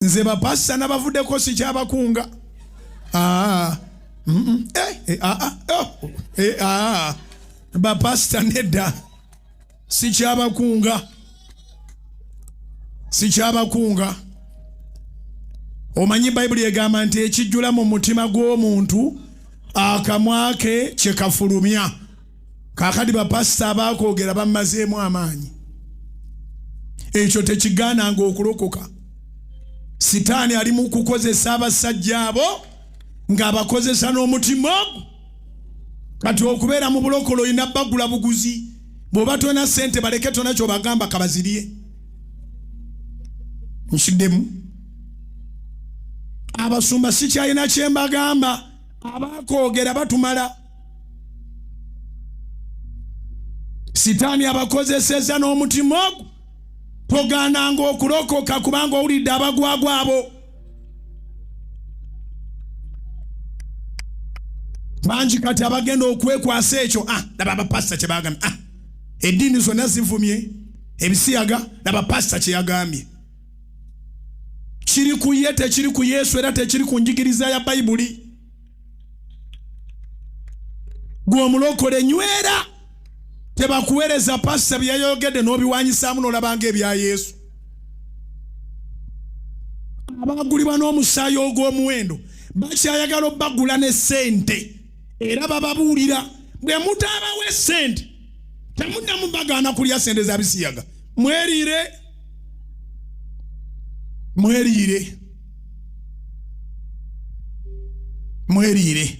Nze bapasita nabavuddeko, sikyabakunga. Ah, eh, eh, ah, ah, oh, eh, ah. Bapasita nedda, sikyabakunga, sikyabakunga. Omanyi Bayibuli egamba nti ekijjula mu mutima gw'omuntu akamwa ke kye kafulumya. Kaakati bapasita abaakwogera bammazeemu amaanyi. Ekyo tekigaananga okulokoka. Sitaani ali mu kukozesa abasajja abo ng'abakozesa n'omutima ogwo. Kati okubeera mu bulokole olina bagula buguzi. Bw'oba tolina ssente baleke, tolina ky'obagamba, kabazirye. Nkiddemu, abasumba sikyalina kye mbagamba, abakwogera batumala. Sitaani abakozeseza n'omutima ogwo. Togaananga okulokoka kubanga owulidde abagwagwa abo. Bangi kati abagenda okwekwasa ekyo. Ah, laba abapasita kye bagambye. Ah, eddiini zonna zivumye ebisiyaga, laba pasita kye yagambye. Kiri ku ye, tekiri ku Yesu, era tekiri ku njigiriza ya Bayibuli. Gwe omulokole nywera, tebakuweereza pasita bye yayogedde n'obiwanyisaamu n'olabanga ebya Yesu. Abagulibwa n'omusaayi ogw'omuwendo bakyayagala obbagula ne ssente, era bababuulira bwe mutaabawo essente temuddamu bagaana kulya ssente za bisiyaga. Mweriire, mweriire, mweriire.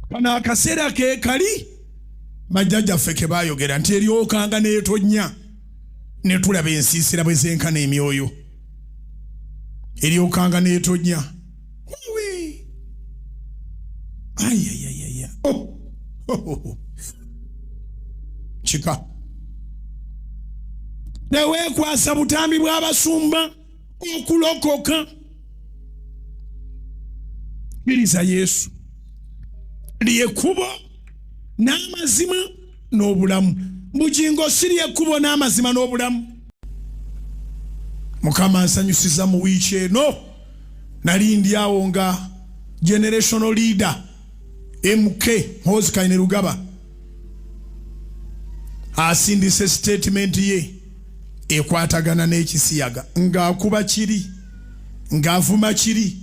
Kano akaseera ke kali bajjajjaffe ke baayogera nti eryokanga n'etonnya ne tulaba ensiisira bwe zenkana emyoyo. Eryokanga n'etonnya. Ayayayaya, oh. Oh. Kika teweekwasa butambi bw'abasumba okulokoka. Kkiriza Yesu, lyekkubo n'amazima n'obulamu. Bugingo si lyekkubo n'amazima n'obulamu. Mukama ansanyusiza mu wiiki eno. Nali ndi awo nga generational leader MK Muhoozi Kainerugaba asindise statement ye ekwatagana n'ekisiyaga, ng'akuba kiri, ng'avuma kiri,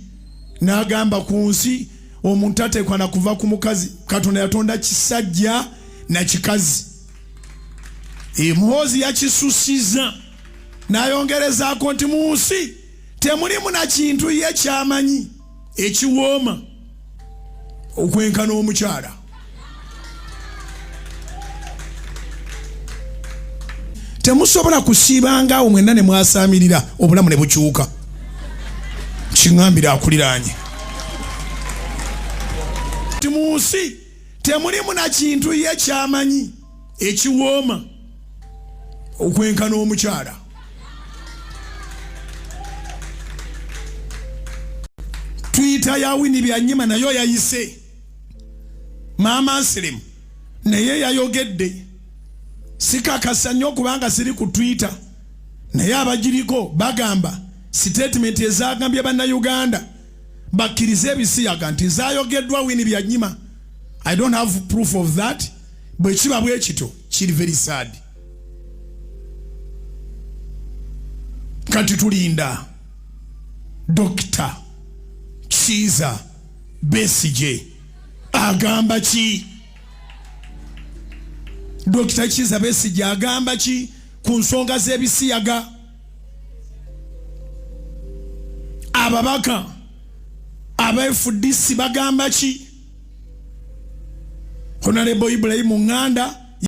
n'agamba ku nsi omuntu ateekwa na kuva ku mukazi. Katonda yatonda kisajja na kikazi. Muhoozi yakisusiza n'ayongerezaako nti mu nsi temulimu na kintu ye kyamanyi ekiwooma okwenkana omukyala. Temusobola kusiibanga awo mwenna ne mwasaamirira obulamu ne bukyuka. Kiŋŋambire akuliraanye ti mu nsi temulimu na kintu ye kyamanyi ekiwooma okwenkana omukyala. Tuyita ya Winnie Byanyima nayo yayise, Maama Nsirimu naye yayogedde. Sikakasa nnyo kubanga siri ku Twitter, naye abagiriko bagamba sitatimenti ezagambye Bannayuganda bakkirize ebisiyaga nti zayogeddwa Winnie Byanyima. I don't have proof of that. Bwe kiba bwe kityo kiri very sad. Kati tulinda Dr. Kiiza Besigye agamba ki? Dr. Kiiza Besigye agamba ki ku nsonga z'ebisiyaga? Ababaka aba FDC bagamba ki? Honorable Ibrahim Nganda.